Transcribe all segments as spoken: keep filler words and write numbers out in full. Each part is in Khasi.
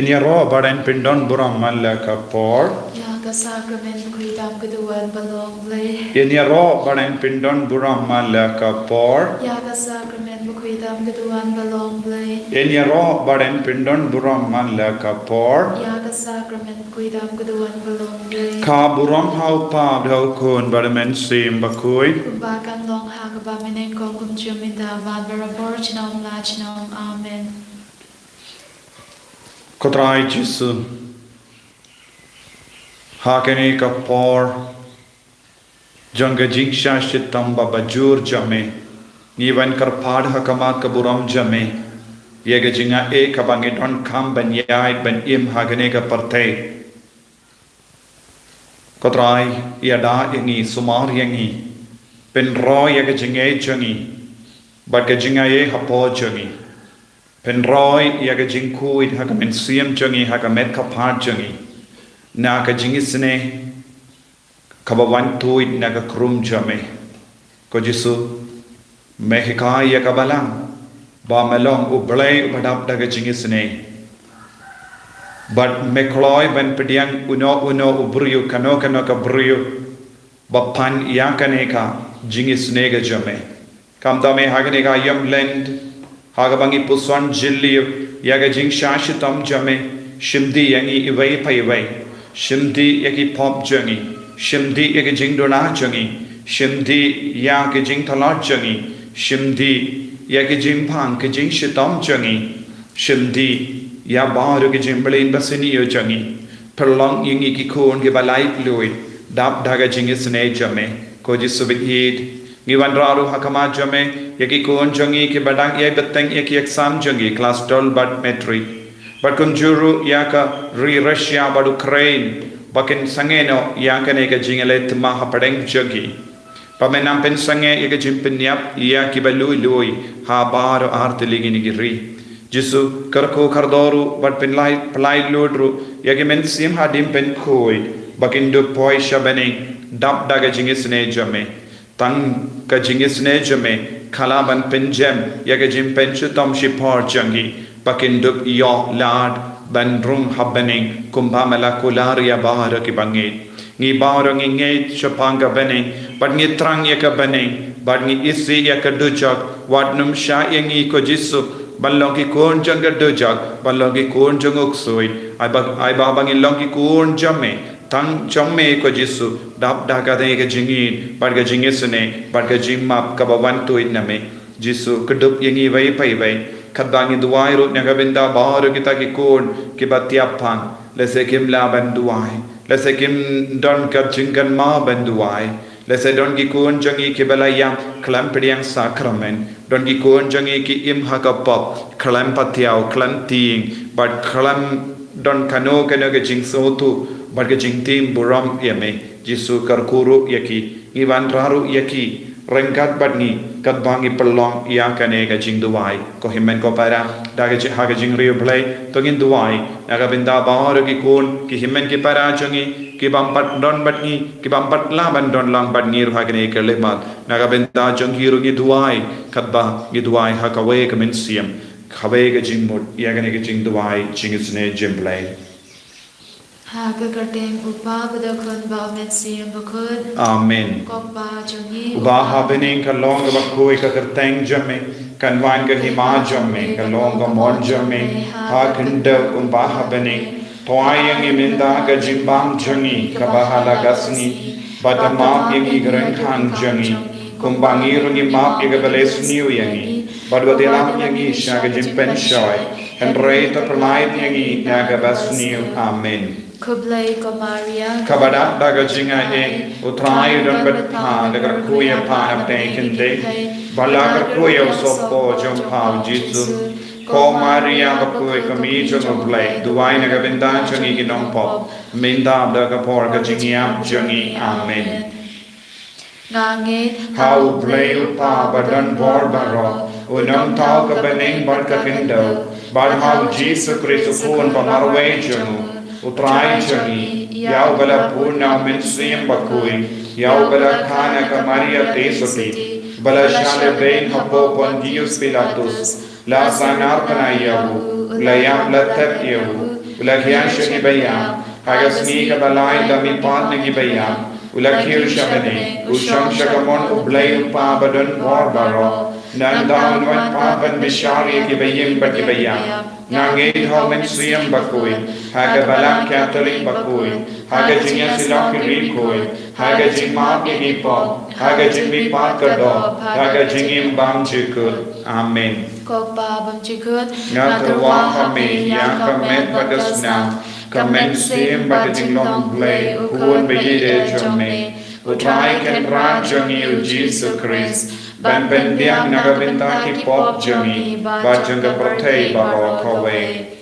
Ïaroh bad yn pyndon burom man la ka por. Ïa ka sakramen bakhuid tam ka duwan ba long Blei. Ïaroh bad yn pyndon burom man la ka por. Ïa ka sakramen bakhuid tam ka duwan ba long Blei. Ïaroh bad yn pyndon burom man la ka por. Ïa ka sakramen bakhuid tam ka duwan ba long Blei. Ka burom ha u Kpa bad ha u Khun bad ha u Mynsiem Bakhuid. Kumba kan long ha kaba mynnyngkong, kumjuh mynta bad barabor junom la junom. Amen. Ko Trai Jisu, ha kane ka por jong ka jingshah shitom ba bajur jong me, ngi wan kyrpad ha khmat ka burom jong me ïa ka jingaiei kaba ngi donkam ban ïaid ban im ha kane ka pyrthei. Ko Trai, ïada ïa ngi, sumar ïa ngi, pynroi ïa ka jingaiei jong ngi bad ka jingaiei hapoh jong ngi. Pynroi ïa ka jingkhuid ha ka mynsiem jong ngi, ha ka met ka phad jong ngi, na ka jingisynei kaba wan tuid na ka khrum jong me. Ko Jisu, me hikai ïa ka Balang ba me long U Blei uba dap da ka jingisynei, bad me kloi ban pdiang uno uno u briew, kano kano ka briew ba pan ïa kane ka jingisynei ka jong me. Kumta me ha kane ka ïam Lent, ha kaba ngi puson jylliew ïa ka jingshah shitom jong me, shim dih ïa ngi iwei pa iwei. Shim dih ïa ki pop jong ngi, shim dih ïa ki jingduna jong ngi, shim dih ïa ki jingtlot jong ngi, shim dih ïa ki jingpang ki jingshitom jong ngi, shim dih ïa baroh ki jingmlien basniew jong ngi. Pynlong ïa ngi ki khun kiba laitluid, dap da ka jingisynei jong me. Ko Jisu bit hid, ngi wanrah ruh ha khmat jong me ïa ki khun jong ngi kiba dang ïai bteng ïa ki exam jong ki klas twelve bad matric, bad kumjuh ruh ïa ka ri Russia bad Ukraine ba kin sangeh noh ïa kane ka jingïaleh thma hapdeng jong ki. Ba men nang pynsangeh ïa ka jingpynïap ïa kiba lui lui ha baroh artylli kine ki ri. Jisu, kyrkhu kyrdoh ruh bad pynlait, pynlait lut ruh ïa ki mynsiem hadien pynkhuid ba kin dup poi sha bneng, dap da ka jingisynei jong me. Tang ka jingisynei jong me ka lah ban pynjem ïa ka jingpynshitom shipor jong ki ba kin dup ïoh lad ban rung ha bneng kumba me la kular ïa baroh kiba ngeit. Ngi baroh ngi ngeit shaphang ka bneng bad ngi thrang ïa ka bneng bad ngi isih ïa ka dujok. Wat nym shah ïa ngi ko Jisu ban long ki khun jong ka dujok, ban long ki khun jong u ksuid. Ai ba, ai ba, ba ngin long ki khun jong me, tang jong me ko Jisu, dap da kane ka jingïeit bad ka jingisynei bad ka jingmap kaba wan tuid na me. Jisu, kdup ïa ngi iwei pa iwei. Katba ngi duwai ruh na ka bynta baroh kita ki khun kiba tiap phang, lehse kim lah ban duwai, lehse kim don ka jingkynmaw ban duwai. Lehse don ki khun jong ngi kiba la ïap khlem pdiang sakramen. Don ki khun jong ngi ki im ha ka pop, khlem patiaw, khlem tieng bad khlem don kano kano ka jingsngewthuh bad ka jingtim burom ïa me. Jisu, kyrkhu ruh ïa ki, ngi wanrah ruh ïa ki, ryngkat bad ngi katba ngi pynlong ïa kane ka jingduwai. Ko hynmen ko para, da ka jing, ha ka jingriewblei to ngin duwai na ka bynta baroh ki khun, ki hynmen ki para jong ngi ki bym pat don bad ngi, ki bym pat lah ban don lang bad ngi ruh ha kane ka lehmat. Na ka bynta jong ki ruh ngi duwai katba ngi duwai ha kawei ka mynsiem, kawei ka jingmut ïa kane ka jingduwai jingisynei jong U Blei. Ha ka kyrteng U Kpa bad U Khun bad U Mynsiem Bakhuid. Amen. Ko Kpa jong ngi uba ha bneng, ka long kaba khuid ka kyrteng jong me, kan wan ka hima jong me, ka long ka mon jong me ha khyndew kumba ha bneng. To ai ïa ngi mynta ka jingbam jong ngi kaba ha la ka sngi, bad to map ïa ngi ki ryngkang jong ngi kumba ngi ruh ngi map ïa kiba leh sniew ïa ngi, bad wat ïalam ïa ngi sha ka jingpynshoi, hynrei to pynlait ïa ngi na kaba sniew. Amen. Khublei ko Maria, kaba dap da ka jingaiei, U Trai u don bad pha, la kyrkhu ïa pha na pdeng ki khyndai, bad la kyrkhu ïa u sohpop jong pha U Jisu. Ko Maria bakhuid, ka Kmie jong U Blei, duwai na ka bynta jong ngi ki nongpop, mynta bad ha ka por ka jingïap jong ngi. Amen. Nga ngeit ha U Blei U Kpa ba don bor baroh, U Nongthaw ka bneng bad ka khyndew, bad ha U Jisu Khrist U Khun ba marwei jong u, U Trai jong ngi, ïa uba la bun na U Mynsiem Bakhuid, ïa uba la kha na ka Maria Theisotti, ba la shah lehbeiñ hapoh Pontius Pilatus, la sah narphna ïa u, la ïap la tep ïa u, U la khia sha ki baïap, ha ka sngi kaba lai da mihpat na ki baïap, u la kiew sha bneng, u shong sha kamon U Blei U Kpa badonbor baroh. Nangta un wad pat ban bishar ïa ki baïing bad ki baïap. Nga ngeit ha U Mynsiem Bakhuid, ha ka Balang Katholik bakhuid, ha ka jingïasyllok ki riewkhuid, ha ka jingmap ïa ki pop, ha ka jingmihpat ka doh, ha ka jingim bymjukut. Amen. Ko Kpa bymjukut, nga tyrwa ha me ïa ka met bad ka snam, ka mynsiem bad ka jinglong Blei, U Khun ba ïeit jong me, U Trai Kynrad jong ngi U Jisu Khrist, ban pynbiang na ka bynta ki pop jong ngi bad jong ka pyrthei baroh kawei.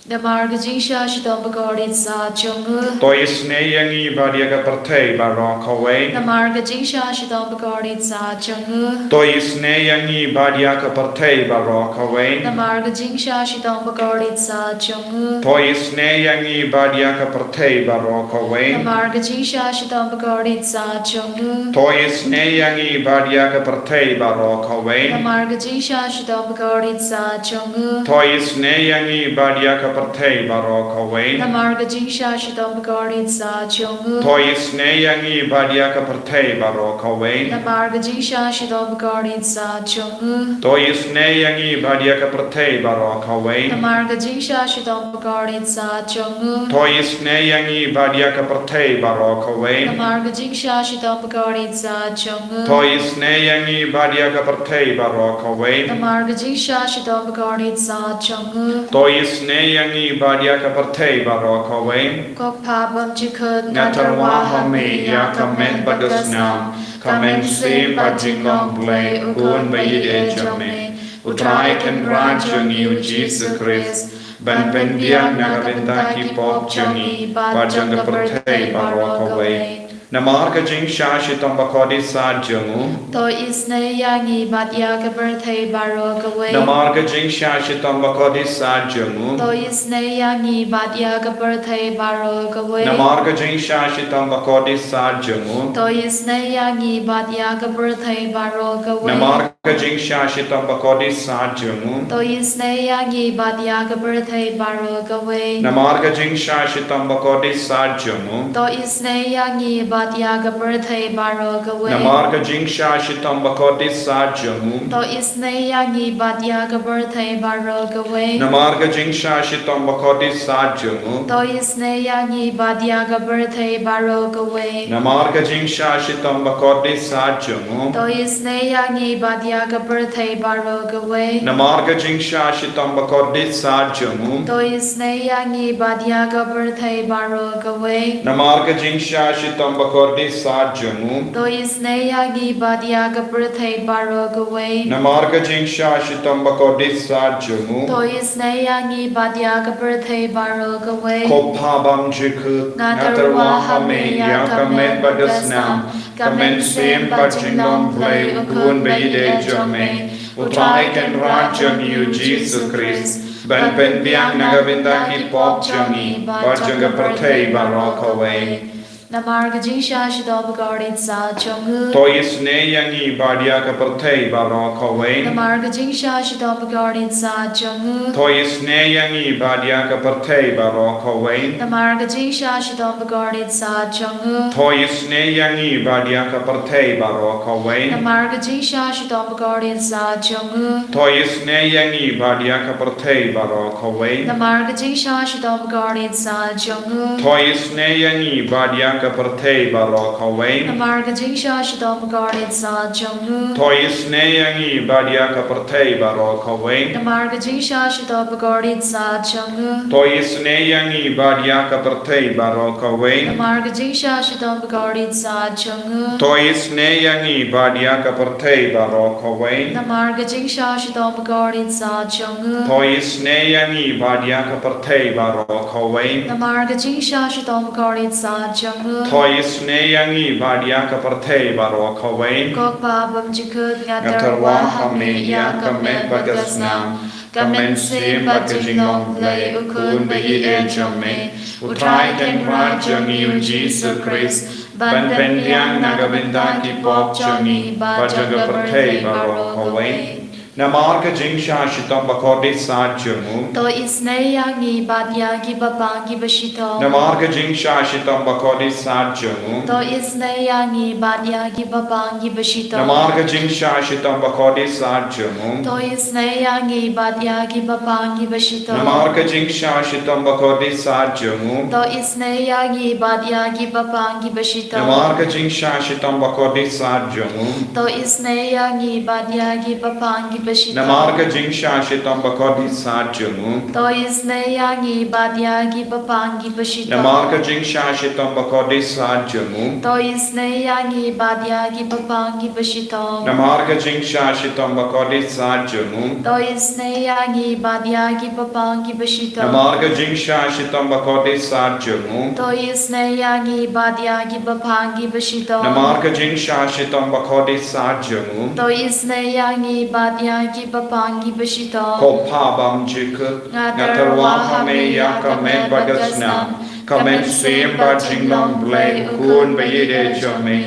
Namar ka jingshah shitom bakordit sa jong u, to isynei ïa ngi bad ïa ka pyrthei baroh kawei. Namar ka jingshah shitom bakordit sa jong u, to isynei ïa ngi bad ïa ka pyrthei baroh kawei. Namar ka jingshah shitom bakordit sa jong u, to isynei ïa ngi bad ïa ka pyrthei baroh kawei. Namar ka jingshah shitom bakordit sa jong u, to isynei ïa ngi bad ïa ka pyrthei baroh kawei. Namar ka jingshah shitom bakordit sa jong u, to isynei ïa ngi bad ïa ka pyrthei baroh kawei. Namar ka jingshah shitom bakordit sa jong u, to isynei ïa ngi bad ïa ka pyrthei baroh kawei. Namar ka jingshah shitom bakordit sa jong u, to isynei ïa ngi bad ïa ka pyrthei baroh kawei. Namar ka jingshah shitom bakordit sa jong u, to isynei ïa ngi bad ïa ka pyrthei baroh kawei. Namar ka jingshah shitom bakordit sa jong u, to isynei ïa ngi bad ïa ka pyrthei baroh kawei. Namar ka jingshah shitom bakordit sa jong u, to isynei ïa ngi bad ïa ka pyrthei baroh kawei. Ko Kpa bymjukut, nga tyrwa ha me ïa ka met bad ka snam, ka mynsiem bad jinglong Blei, U Khun ba ïeit jong me, U Trai Kynrad jong ngi U Jisu Khrist, ban pynbiang na ka bynta ki pop jong ngi bad jong ka pyrthei baroh kawei. Namar ka jingshah shitom bakordit sa jong u, to isynei ïa ngi bad ïa ka pyrthei baroh kawei. Namar ka jingshah shitom bakordit sa jong u, to isynei ïa ngi bad ïa ka pyrthei baroh kawei. Namar ka jingshah shitom bakordit sa jong u, to isynei ïa ngi bad ïa ka pyrthei baroh kawei. Namar ka jingshah shitom bakordit sa jong u, to isynei ïa ngi bad ïa ka pyrthei baroh kawei. Namar ka jingshah shitom bakordit sa jong u, to isynei ïa ngi bad ïa ka pyrthei baroh kawei. Namar ka jingshah shitom bakordit sa jong u, to isynei ïa ngi bad ïa ka pyrthei baroh kawei. Namar ka jingshah shitom bakordit sa jong u, to isynei ïa ngi bad ïa ka pyrthei baroh kawei. Namar ka jingshah shitom bakordit sa jong u, to isynei ïa ngi bad ïa ka pyrthei baroh kawei. Namar ka jingshah shitom bakordit sa jong u, to isynei ïa ngi bad ïa ka pyrthei baroh kawei. Namar ka jingshah shitom bakordit sa jong u, to isynei ïa ngi bad ïa ka pyrthei baroh kawei. Namar ka jingshah shitom bakordit sa jong u, to isynei ïa ngi bad ïa ka pyrthei baroh kawei. Ko Kpa bymjukut, nga tyrwa ha me ïa ka met bad ka snam, ka mynsiem bad jinglong Blei, U Khun ba ïeit jong me, U Trai Kynrad jong ngi U Jisu Khrist, ban pynbiang na ka bynta ki pop jong ngi bad jong ka pyrthei baroh kawei. Namar ka jingshah shitom bakordit sa jong u, to isynei ïa ngi bad ïa ka pyrthei baroh kawei. Namar ka jingshah shitom bakordit sa jong u, to isynei ïa ngi bad ïa ka pyrthei baroh kawei. Namar ka jingshah shitom bakordit sa jong u, to isynei ïa ngi bad ïa ka pyrthei baroh kawei. Namar ka jingshah shitom bakordit sa jong u, to isynei ïa ngi bad ïa ka pyrthei baroh kawei. Namar ka jingshah shitom bakordit sa jong u, to isynei ïa ngi bad ïa ka pyrthei baroh kawei. Namar ka jingshah shitom bakordit sa jong u, to isynei ïa ngi bad ïa ka pyrthei baroh kawei. Namar ka jingshah shitom bakordit sa jong u, to isynei ïa ngi bad ïa ka pyrthei baroh kawei. Namar ka jingshah shitom bakordit sa jong u, to isynei ïa ngi bad ïa ka pyrthei baroh kawei. Namar ka jingshah shitom bakordit sa jong u, to isynei ïa ngi bad ïa ka pyrthei baroh kawei. Namar ka jingshah shitom bakordit sa jong u, to isynei ïa ngi bad ïa ka pyrthei baroh kawei. Ko Kpa bymjukut, nga tyrwa ha me ïa ka met bad ka snam, ka mynsiem bad ka jinglong Blei, U Khun ba ïeit jong me, U Trai Kynrad jong ngi U Jisu Khrist, ban pynbiang na ka bynta ki pop jong ngi bad jong ka pyrthei baroh kawei. Namar ka jingshah shitom bakordit sat jong u. To isynei ïa ngi bad ïa ki bapang ki bashitom. Namar ka jingshah shitom bakordit sat jong u. To isynei ïa ngi bad ïa ki bapang ki bashitom. Namar ka jingshah shitom bakordit sat jong u. To isynei ïa ngi bad ïa ki bapang ki bashitom. Namar ka jingshah shitom bakordit sat jong u. To isynei ïa ngi bad ïa ki bapang ki bashitom. Namar ka jingshah shitom bakordit sat jong u. To isynei ïa ngi bad ïa ki bapang ki bashitom. Namar ka jingshah shitom bakordit sat jong u. To isynei ïa ngi bad ïa ki bapang ki bashitom. Namar ka jingshah shitom bakordit sat jong u. To isynei ïa ngi bad ïa ki bapang ki bashitom. Namar ka jingshah shitom bakordit sat jong u. To isynei ïa ngi bad ïa ki bapang ki bashitom. Namar ka jingshah shitom bakordit sat jong u. To isynei ïa ngi bad ïa ki bapang ki bashitom. Namar ka jingshah shitom bakordit sat jong u. To isynei ïa ngi bad ïa ki bapang ki bashitom. Ko Pa bymjukut, nga tyrwa ha me ïa ka met bad ka snam, ka mynsiem bad jinglong Blei u Khun baïadei jong me,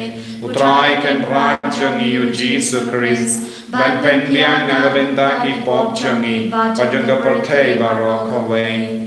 U Trai Kynrad jong ngi U Jisu Khrist, ban pynbiang na ka bynta ki pop jong ngi bad jong ka pyrthei baroh kawei.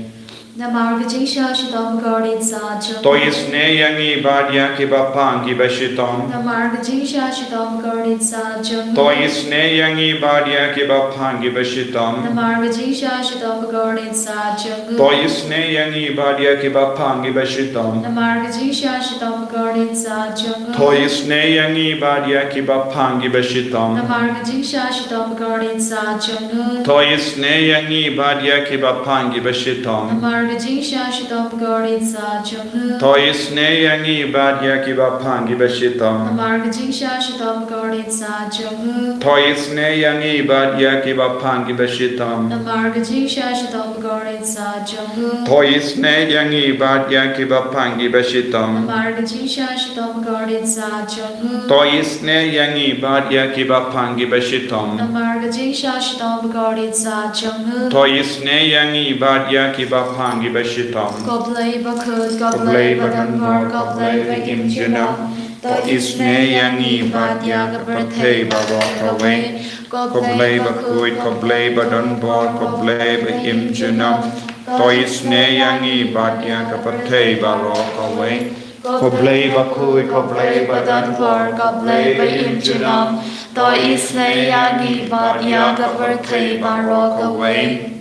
Namar ka jingshah shitom bakordit sat jong u. To isynei ïa ngi bad ïa ki bapang ki bashitom. Namar ka jingshah shitom bakordit sat jong u. To isynei ïa ngi bad ïa ki bapang ki bashitom. Namar ka jingshah shitom bakordit sat jong u. To isynei ïa ngi bad ïa ki bapang ki bashitom. Namar ka jingshah shitom bakordit sat jong u. To isynei ïa ngi bad ïa ki bapang ki bashitom. Namar ka jingshah shitom bakordit sat jong u. To isynei ïa ngi bad ïa ki bapang ki bashitom. Namar ka jingshah shitom bakordit sat jong u. To isynei ïa ngi bad ïa ki bapang ki bashitom. Namar ka jingshah shitom bakordit sat jong u. To isynei ïa ngi bad ïa ki bapang ki bashitom. Namar ka jingshah shitom bakordit sat jong u. To isynei ïa ngi bad ïa ki bapang ki bashitom. Namar ka jingshah shitom bakordit sat jong u. To isynei ïa ngi bad ïa ki bapang ki bashitom. Namar ka jingshah shitom bakordit sat jong u. To isynei ïa ngi bad ïa ki bapang ki bashitom. Ko Blei bakhuid, ko Blei badonbor, ko Blei ba im junom. To isynei ïa ngi bad ïa ka pyrthei baroh kawei. Ko Blei bakhuid, ko Blei badonbor, ko Blei ba im junom. To isynei ïa ngi bad ïa ka pyrthei baroh kawei. Ko Blei bakhuid, ko Blei badonbor, ko Blei ba im junom. To isynei ïa ngi bad ïa ka pyrthei baroh kawei.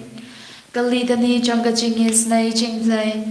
Ka Litany jong ka jingisynei jong U Blei.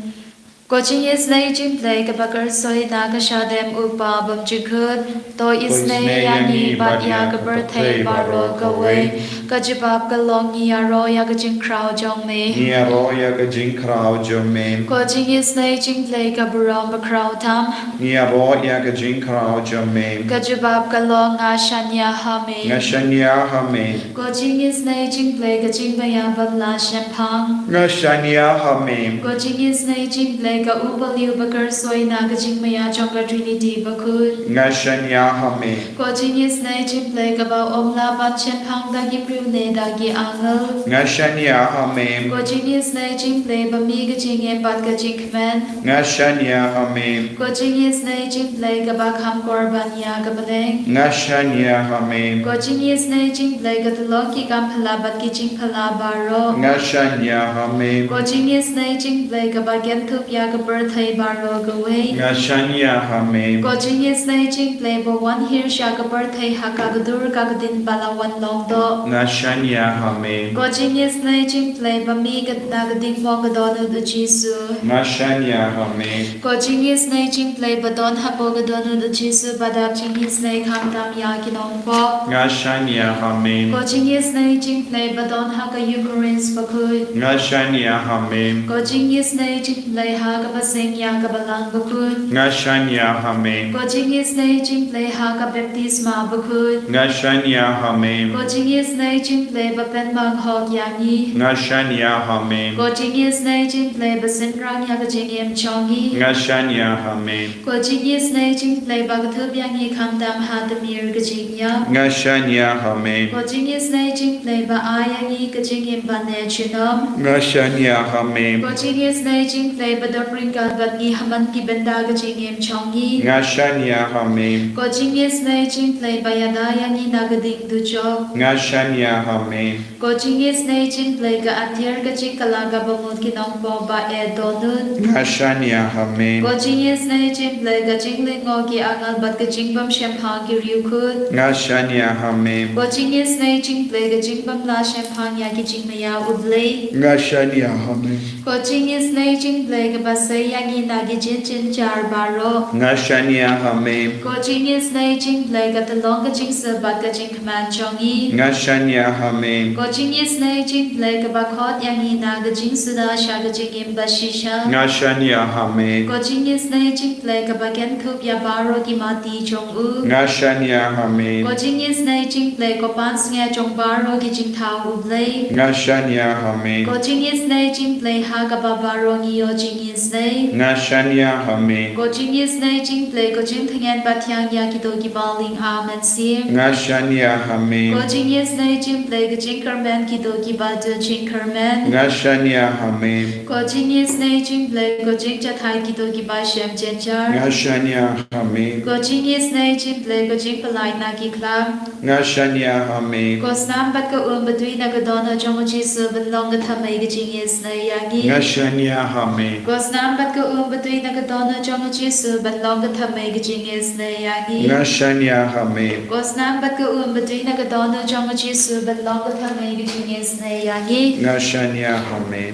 Ko jingisynei jong U Blei kaba khuid shuh na ka shadem, U Pa bymjukut. To isynei ïa ngi bad ïa ka pyrthei baroh kawei. Ka jubab ka long, ngi ïaroh ïa ka jingkhraw jong me. Ngi ïaroh ïa ka jingkhraw jong me. Ko jingisynei jong U Blei ka burom bakhraw tam. Ngi ïaroh ïa ka jingkhraw jong me. Ka jubab ka long, nga shaniah ha me. Nga shaniah ha me. Ko jingisynei jong U Blei ka jingmaïa bymlah shemphang. Nga shaniah ha me. Ko jingisynei jong U Blei ka U Balei bakhuid shuh na ka jingmaïa jong ka Trinity bakhuid. Nga shaniah ha me. Ko jingisynei jong U Blei kaba ym lah ban shemphang da ki briew ne da ki angel. Nga shaniah ha me. Ko jingisynei jong U Blei ba mih ka jingim bad ka jingkmen. Nga shaniah ha me. Ko jingisynei jong U Blei kaba kham kor ban ïa ka bneng. Nga shaniah ha me. Ko jingisynei jong U Blei ka tyllong ki kam phylla bad ki jingphylla baroh. Nga shaniah ha me. Ko jingisynei jong U Blei kaba kynthup ïa ka pyrthei baroh kawei. Nga shaniah ha me. Ko jingisynei jong U Blei ba wan hiar sha ka pyrthei ha ka kdur ka ktien ba la wan long doh. Nga shaniah ha me. Ko jingisynei jong U Blei ba mih na ka diengphna ka dohnud U Jisu. Nga shaniah ha me. Ko jingisynei jong U Blei ba don hapoh ka dohnud U Jisu ba dap jingisynei khamtam ïa ki nongpop. Nga shaniah ha me. Ko jingisynei jong U Blei ba don ha ka Eucharist bakhuid. Nga shaniah ha me. Ko jingisynei jong U Blei ha kaba seng ïa ka Balang bakhuid. Nga shaniah ha me. Ko jingisynei jong U Blei ha ka baptisma bakhuid. Nga shaniah ha me. Ko jingisynei jong U Blei ba pynbang hok ïa ngi. Nga shaniah ha me. Ko jingisynei jong U Blei ba synran ïa ka jingim jong ngi. Nga shaniah ha me. Ko jingisynei jong U Blei ba kthup ïa ngi khamtam ha tmier ka jingïap. Nga shaniah ha me. Ko jingisynei jong U Blei ba ai ïa ngi ka jingim ba neh junom. Nga shaniah ha me. Ko jingisynei jong U Blei ba ryngkat bad ngi ha man ki bynta ka jingim jong ngi. Nga shaniah ha me. Ko jingisynei jong U Blei ba ïada ïa ngi na ka ding dujok. Nga shaniah ha me. Ko jingisynei jong U Blei ka atiar ka jingkylla kaba mut ki nongpop ba eh dohnud. Nga shaniah ha me. Ko jingisynei jong U Blei ka jinglyngngoh ki angel bad ka jingbymshemphang ki riewkhuid. Nga shaniah ha me. Ko jingisynei jong U Blei ka jingbymlah shemphang ïa ki jingmaïa U Blei. Nga shaniah ha me. Ko jingisynei jong U Blei kaba sei ïa ngi na ki jingjynjar baroh. Nga shaniah ha me. Ko jingisynei jong U Blei ka tyllong ka jingsuk bad ka jingkmen jong ngi. Nga shaniah ha me. Ko jingisynei jong U Blei kaba khot ïa ngi na ka jingsuda sha ka jingim bashisha. Nga shaniah ha me. Ko jingisynei jong U Blei kaba kynthup ïa baroh ki mati jong u. Nga shaniah ha me. Ko jingisynei jong U Blei ko pansngiat jong baroh ki jingthaw U Blei. Nga shaniah ha me. Ko jingisynei jong U Blei ha kaba baroh ngi ïoh jingisynei. Nga shaniah ha me. Ko jingisynei jong U Blei ko jingtngen ba thiang ïa kito kiba ling ha mynsiem. Nga shaniah ha me. Ko jingisynei jong U Blei ka jingkyrmen kito kiba duh jingkyrmen. Nga shaniah ha me. Ko jingisynei jong U Blei ko jingjahthait kito kiba shem jynjar. Nga shaniah ha me. Ko jingisynei jong U Blei ko jingpyllait na ki khlap. Nga shaniah ha me. Ko snam bad ka um ba dei na ka dohnud jong U Jisu ban long ka thymmei ka jingisynei ïa ngi. Nga shaniah ha me. Ko snam bad ka um ba dei na ka dohnud jong U Jisu ban long ka thymmei ka jingisynei ïa ngi. Nga shaniah ha me. Ko snam bad ka um ba dei na ka dohnud jong U Jisu ban long ka thymmei ka jingisynei ïa ngi. Nga shaniah ha me.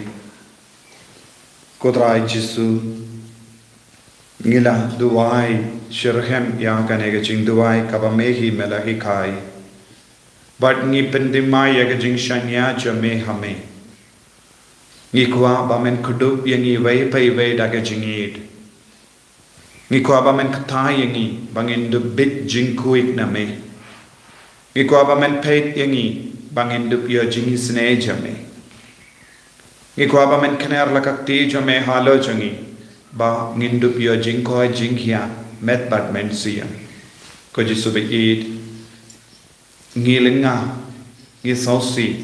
Ko Trai Jisu, ngi la duwai shitrhem ïa kane ka jingduwai kaba me hi me la hikai. Bad ngi pynthymmai ïa ka jingshaniah jong me ha me. Ngi kwah ba men kdup ïa ngi iwei pa iwei da ka jingïeit. Ngi kwah ba men ktai ïa ngi ba ngin dup bit jingkhuid na me. Ngi kwah ba men peit ïa ngi ba ngin dup ïoh jingisynei jong me. Ngi kwah ba men kner la ka kti jong me halor jong ngi ba ngin dup ïoh jingkoit jingkhiah met bad mynsiem. Ko Jisu ba ïeit, ngi lyngngoh, ngi sngewsih,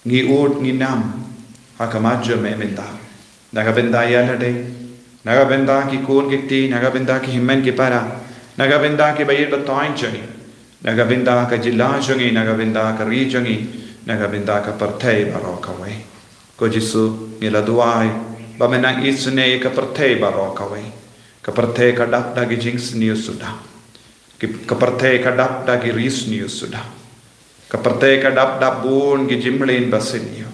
ngi ud ngi nam ha khmat jong me mynta. Na ka bynta ïa lade, na ka bynta ki khun ki kti, na ka bynta ki hynmen ki para, na ka bynta kiba ïeit ba taiñ jong ngi, na ka bynta ka jylla jong ngi, na ka bynta ka ri jong ngi, na ka bynta ka pyrthei baroh kawei. Ko Jisu, ngi la duwai ba men nang isynei ka pyrthei baroh kawei. Ka pyrthei ka dap da ki jingsniew suda. Ki, ka pyrthei ka dap da ki ri sniew suda. Ka pyrthei ka dap da bun ki jingmlien ba sniew.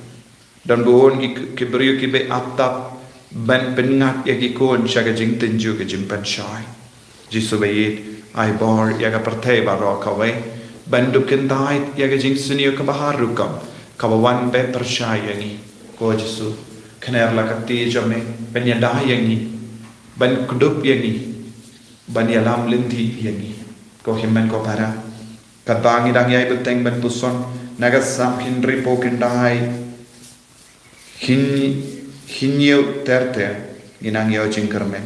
Don bun ki, ki briew kiba ap tap ban pynngat ïa ki khun sha ka jingtynjuh ka jingpynshoi. Jisu ba ïeit, ai bor ïa ka pyrthei baroh kawei ban dup kyntait ïa ka jingsniew kaba har rukom kaba wan ban pyrshah ïa ngi. Ko Jisu, kner la ka kti jong me ban ïada ïa ngi, ban kdup ïa ngi, ban ïalam lynti ïa ngi. Ko hynmen ko para, katba ngi dang ïai bteng ban puson na ka Salm hynriewphew khyndai, hynñiew ter ter, ngi nang ïoh jingkyrmen.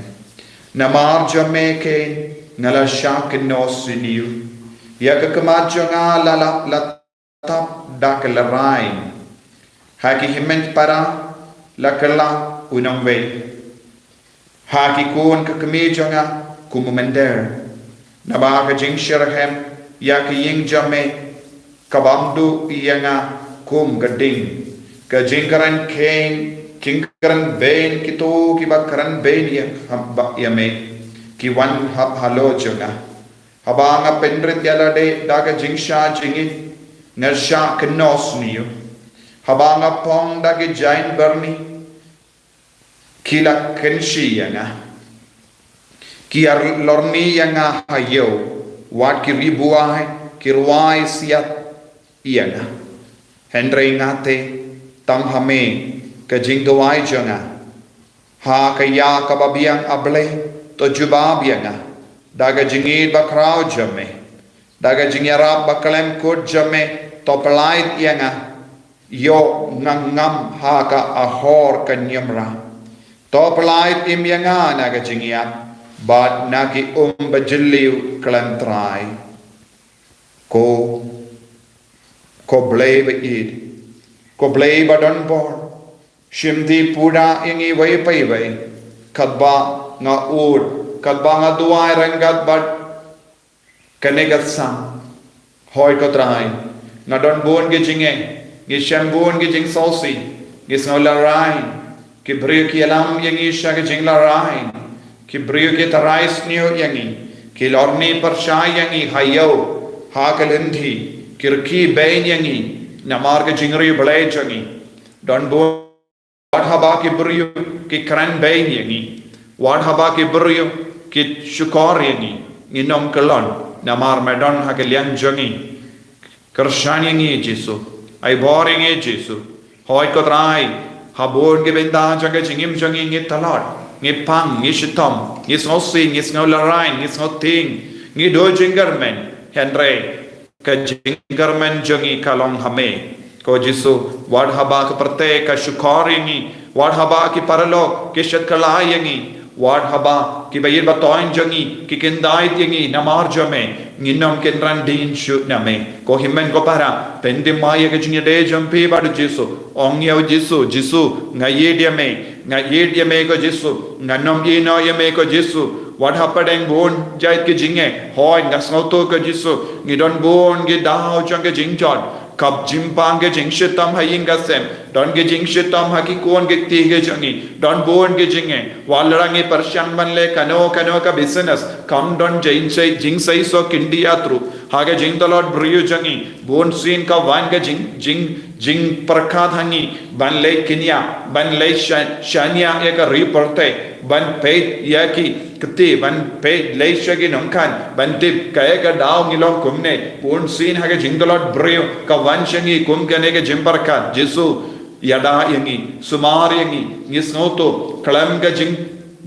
Namar jong me keiñ nga la shah kynnoh sniew, ïa ka khmat jong nga la la la tap da ka larain. Ha ki hynmen para la kylla u nongwei, ha ki khun ka kmie jong nga kum u mynder. Naba ka jingshitrhem ïa ka ïing jong me ka bam duh ïa nga kum ka ding. Ka jingkren keiñ kin kren beiñ kito kiba kren beiñ ïa, ïa me, ki wan hap halor jong nga. Haba nga pynrit ïa lade da ka jingshah jingit, nga shah kynnoh sniew. Haba nga phong da ki jaiñ byrni, ki la kynshi ïa nga. Ki ïalorni ïa nga ha ïew, wat ki riewbuaid ki rwai siat ïa nga. Hynrei nga te, tang ha me ka jingduwai jong nga. Ha ka ïa kaba biang, A Blei, to jubab ïa nga da ka jingïeit bakhraw jong me. Da ka jingïarap bakhlem kut jong me to pyllait ïa nga. Ïoh nga ngam ha ka ahor ka niamra. To pyllait im ïa nga na ka jingïap bad na ki um bajylliew khlem trai. Ko, ko Blei ba ïeit, ko Blei ba don bor, Shim ti puda ïa ngi wei pa wei. Katba nga ud, katba nga duwai ryngkat bad kane ka sang. Hooid ko Trai, nga don bun ki jingeh, ngi shem bun ki jingsngewsih, ngi sngew larai, ki briew ki ïalam ïa ngi sha ki jinglarai, ki briew ki tharai sniew ïa ngi, ki lorni pyrshah ïa ngi ha ïew, ha ka lynti, ki rkhie beiñ ïa ngi, namar ka jingriewblei jong ngi. Don bun Wat haba ki briew ki kren beiñ ïa ngi. Wat haba ki briew ki shukor ïa ngi. Ngin ym kyllon. Namar me don ha ka liang jong ngi. Kyrshan ïa ngi Jisu. Ai bor ïa ngi Jisu. Hooid ko Trai. Ha bun ki bynta jong ka jingim jong ngi ngi tlot. Ngi pang, ngi shitom, ngi sngewsih, ngi sngew larai, ngi sngew tieng, ngi duh jingkyrmen. Hynrei ka jingkyrmen jong ngi ka long ha me. Ko Jisu, wat haba ka pyrthei ka shukor ïa ngi, wat haba ki paralok ki shait kylla ïa ngi, wat haba kiba ïeit ba toiñ jong ngi ki kyndait ïa ngi namar jong me, ngin ym kynran dien shuh na me. Ko hynmen ko para, pyntip ma ïa ka jingïadei jong phi bad u Jisu. Ong ïa u Jisu, Jisu, nga ïeit ïa me, nga ïeit ïa me ko Jisu, ngan ym ïehnoh ïa me ko Jisu. Wat hapdeng bun jait ki jingeh, hooid nga sngewthuh ko Jisu, ngi don bun ki daw jong ki jingjot, kaba jingpang ki jingshitom ha ïing ka sem, don ki jingshitom ha ki khun ki kti ki jong ngi, don bun ki jingeh, wat lada ngi pyrshang ban leh kano kano ka business, kam don jingsei, jingsei shisha khyndiat ruh, ha ka jingtlot briew jong ngi, bunsien ka wan ka jing, jing, jingpyrkhat ha ngi, ban leh kñia, ban leh sha, shaniah ïa ka ri pyrthei, ban peit ïa ki kti, ban peit leh sha ki nongkhan, ban tip kaei ka daw ngi long kumne, bunsien ha ka jingtlot briew, ka wan sha ngi kum kane ka jingpyrkhat, Jisu, ïada ïa ngi, sumar ïa ngi, ngi sngewthuh, khlem ka jing,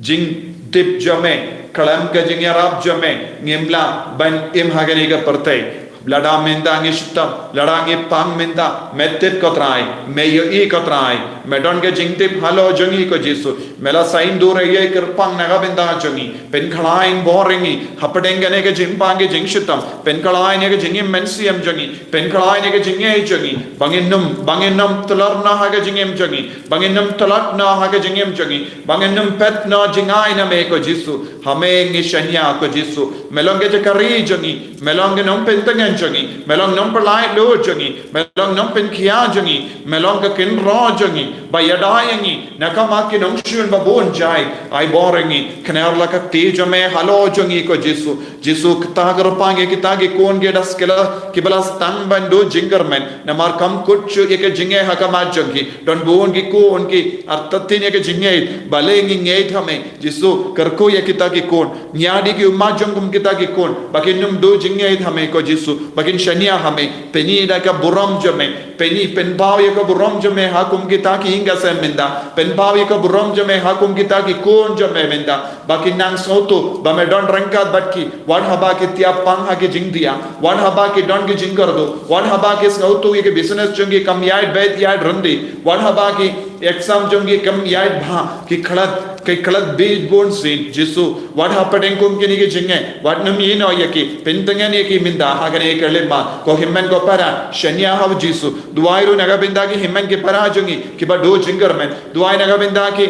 jingtip jong me, khlem ka jingïarap jong me, ngim lah ban im ha kane ka pyrthei. Lada mynta ngi shitom, lada ngi pang mynta, me tip ko Trai, me ïohi ko Trai, me don ka jingtip halor jong ngi ko Jisu, me la saiñdur ïa ka kyrpang na ka bynta jong ngi, pynkhlaiñ bor ïa ngi, hapdeng kane ka jingpang ka jingshitom, pynkhlaiñ ïa ka jingim mynsiem jong ngi, pynkhlaiñ ïa ka jingngeit jong ngi, ba ngin ym, ba ngin ym tlot noh ha ka jingim jong ngi, ba ngin ym tlot noh ha ka jingim jong ngi, ba ngin ym peit noh jingai na me ko Jisu, ha me ngi shaniah ko Jisu, me long ka jakari jong ngi, me long ka nongpyntngen jong ngi, me long nongpyllait luid jong ngi, me long nongpynkhiah jong ngi, me long ka kynroh jong ngi, ba ïada ïa ngi, na ka mat ki nongshun ba bun jait, ai bor ïa ngi, kner la ka kti jong me halor jong ngi ko Jisu, Jisu kata ka kyrpang ïa kita ki khun ki da skela, kiba la sdang ban duh jingkyrmen, namar kam kut shuh ïa ka jingeh ha ka mat jong ki, don bun ki khun ki artatien ïa ka jingngeit, balei ngi ngeit ha me, Jisu, kyrkhu ïa kita ki khun, ñiad ïa ki ummat jong kum kita ki khun, ba kin ym duh jingngeit ha me ko Jisu, ba kin shaniah ha me, pyni da ka burom jong me, pyni pynpaw ïa ka burom jong me ha kum kita ki ïing ka sem mynta, pynpaw ïa ka burom jong me ha kum kita ki khun jong me mynta, ba kin nang sngewthuh, ba me don ryngkat bad ki, wat haba ki tiap pang ha ki jingdiah, wat haba ki don ki jingkyrduh, wat haba ki sngewthuh ïa ka business jong ki kam ïaid beit ïaid ryndih, wat haba ki exam jong ki kam ïaid bha, ki khlad, ki khlad beit bunsien, Jisu, wat hapdeng kum kine ki jingeh, wat nym ïehnoh ïa ki, pyntngen ïa ki mynta, ha kane ka lymmat, ko hynmen ko para, shaniah ha u Jisu, duwai ruh na ka bynta ki hynmen ki para jong ngi, kiba duh jingkyrmen, duwai na ka bynta ki,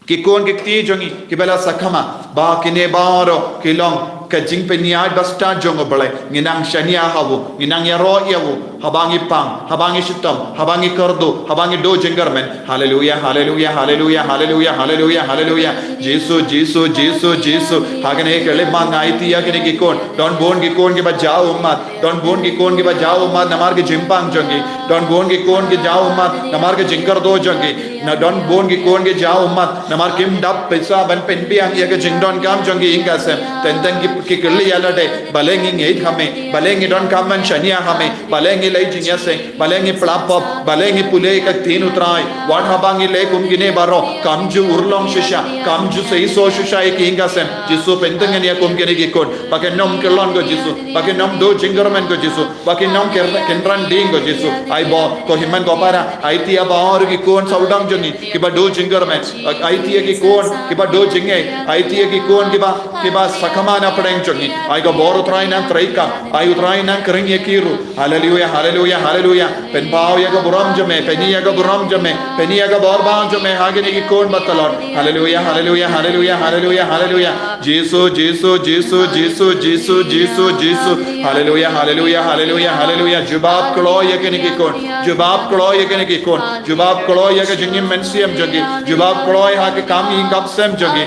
ki khun ki kti jong ngi, kiba la sakma, ba kine baroh, ki long, ka jingpynïaid bastad jong u Blei, ngi nang shaniah ha u, ngi nang ïaroh ïa u, haba ngi pang, haba ngi shitom, haba ngi kyrduh, haba ngi duh jingkyrmen. Haleluya, haleluya, haleluya, haleluya, haleluya, haleluya. Jisu, Jisu, Jisu, Jisu. Ha kane ka lymmat nga aiti ïa kine ki khun. Don bun ki khun kiba jaw ummat. Don bun ki khun kiba jaw ummat namar ki jingpang jong ki. Don bun ki khun ki jaw ummat namar ki jingkyrduh jong ki. Na don bun ki khun ki jaw ummat namar kim dap pisa ban pynbiang ïa ka jingdonkam jong ki ïing ka sem. Teng teng ki, ki kylli ïa lade. Balei ngi ngeit ha me. Balei ngi donkam ban shaniah ha me. Balei ngi leh jingïaseng. Balei ngi pla pop, balei ngi pule ïa ka ktien u Trai. Wat haba ngi leh kum kine baroh, kam ju urlong shisha, kam ju seisoh shisha ïa ki ïing ka sem. Jisu pyntngen ïa kum kine ki khun, ba kin ym kyllon ko Jisu, ba kin ym duh jingkyrmen ko Jisu, ba kin ym kyr-, kynran dien ko Jisu. Ai bor, ko hynmen ko para, aiti ïa baroh ki khun sawdong jong ngi, kiba duh jingkyrmen, aiti ïa ki khun, kiba duh jingngeit, aiti ïa ki khun, kiba, kiba sakma na pdeng jong ngi. Ai ko bor u Trai nang treikam, ai u Trai nang kyrkhu ïa ki ruh. Haleluya. Haleluya, haleluya. Pynpaw ïa ka burom jong me, pyni ïa ka burom jong me, pyni ïa ka bor ba jong me ha kine ki khun ba tlot. Haleluya, haleluya, haleluya, haleluya, haleluya. Jisu, Jisu, Jisu, Jisu, Jisu, Jisu, Jisu. Haleluya, haleluya, haleluya, haleluya. Jubab kloi ïa kine ki khun. Jubab kloi ïa kine ki khun. Jubab kloi ïa ka jingim mynsiem jong ki. Jubab kloi ha ka kam ïing kam sem jong ki.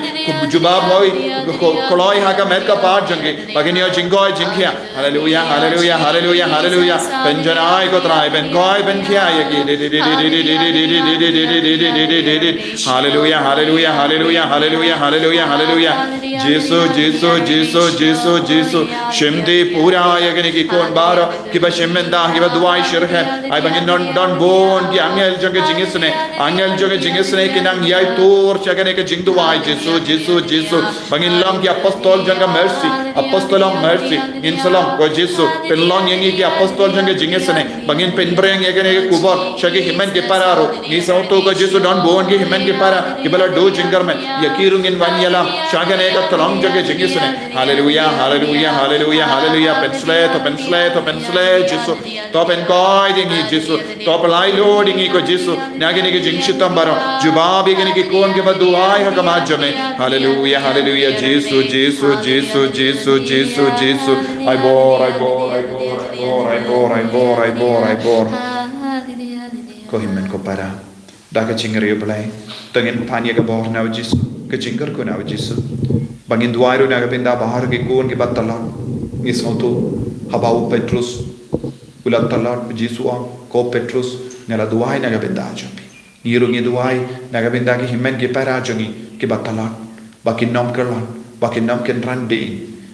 Jubab kloi, kloi ha ka met ka phad jong ki. Ba kin ïoh jingkoit jingkhiah. Haleluya, haleluya, haleluya, haleluya. Pynjanai ko Trai, pynkhiah, pynkhiah ïa ki. Haleluya, haleluya, haleluya, haleluya, haleluya, haleluya. Jisu, Jisu, Jisu, Jisu, Jisu. Shim dih pura ïa kine ki khun baroh kiba shim bynta, kiba duwai shitrhem. Ai ba ngin don, don bun ki angel jong ka jingisynei. Angel jong ka jingisynei kin nang ïai tur sha kane ka jingduwai. Jisu, Jisu, Jisu. Ba ngin long ki apostol jong ka mercy, apostol of mercy. Ngin sa long ko Jisu. Pynlong ïa ngi ki apostol jong ka jingisynei. Ba ngin pynbring ïa kane ka khubor sha ki hynmen ki para ruh. Ngi sngewthuh ko Jisu don bun ki hynmen ki para kiba la duh jingkyrmen. Ïa ki ruh ngin wan ïalam sha kane ka tnat jong ka jingisynei. Haleluya, haleluya, haleluya, haleluya. Pynshlei, to pynshlei, to pynshlei Jisu. To pynkoit ïa ngi Jisu. To pynlait lut ïa ngi ko Jisu. Na kine ki jingshitom baroh. Jubab ïa kine ki khun kiba duwai ha khmat jong me. Haleluya, haleluya. Jisu, Jisu, Jisu, Jisu, Jisu, Jisu. Ai bor, ai bor, ai bor, ai bor, ai bor, ai bor, ai bor, ai bor. Ko hynmen ko para, da ka jingriewblei, to ngin pan ïa ka bor na u Jisu, ka jingkyrkhu na u Jisu. Ba ngin duwai ruh na ka bynta baroh ki khun kiba tlot. Ngi sngewthuh haba u Petrus u la tlot, u Jisu u ong, ko Petrus, nga la duwai na ka bynta jong phi. Ngi ruh ngi duwai na ka bynta ki hynmen ki para jong ngi kiba tlot, ba kin ym kyllon, ba kin ym kynran dien.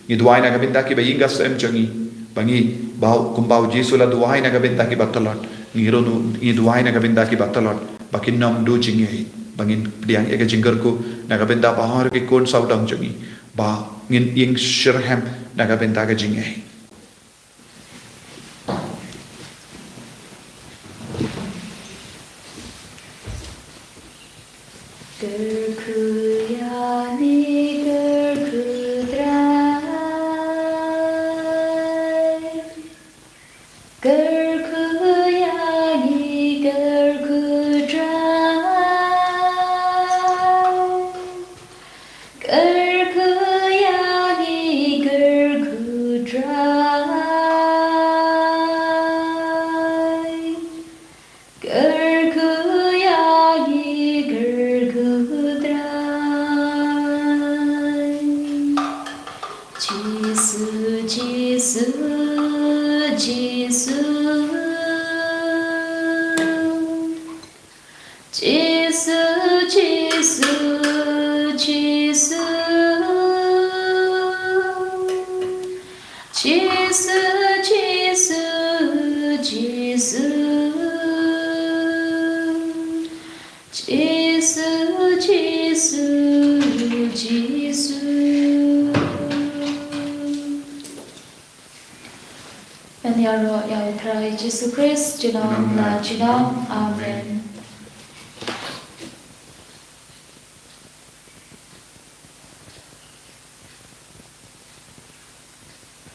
Ngi duwai na ka bynta kiba ïing ka sem jong ngi, ba ngi, ba kumba u Jisu la duwai na ka bynta kiba tlot, ngi ruh ngi duwai na ka bynta kiba tlot, ba kin ym duh jingïeit, ba ngin pdiang ïa ka jingkyrkhu na ka bynta baroh ki khun sawdong jong ngi, ba ngin ïeng shitrhem na ka bynta ka jingïeit. Kyrkhu ïa ngi, kyrkhu Trai. Kyrkhu ïa ngi, kyrkhu Trai. Kyrkhu ïa ngi, kyrkhu Trai. Kyrkhu ïa ngi, kyrkhu Trai. Jisu, Jisu, Jisu. Jisu, Jisu, Jisu. Jisu, Jisu, Jisu. Jisu, Jisu, Jisu. Ngan ïaroh ïa u Trai Jisu Khrist, junom la junom. Amen.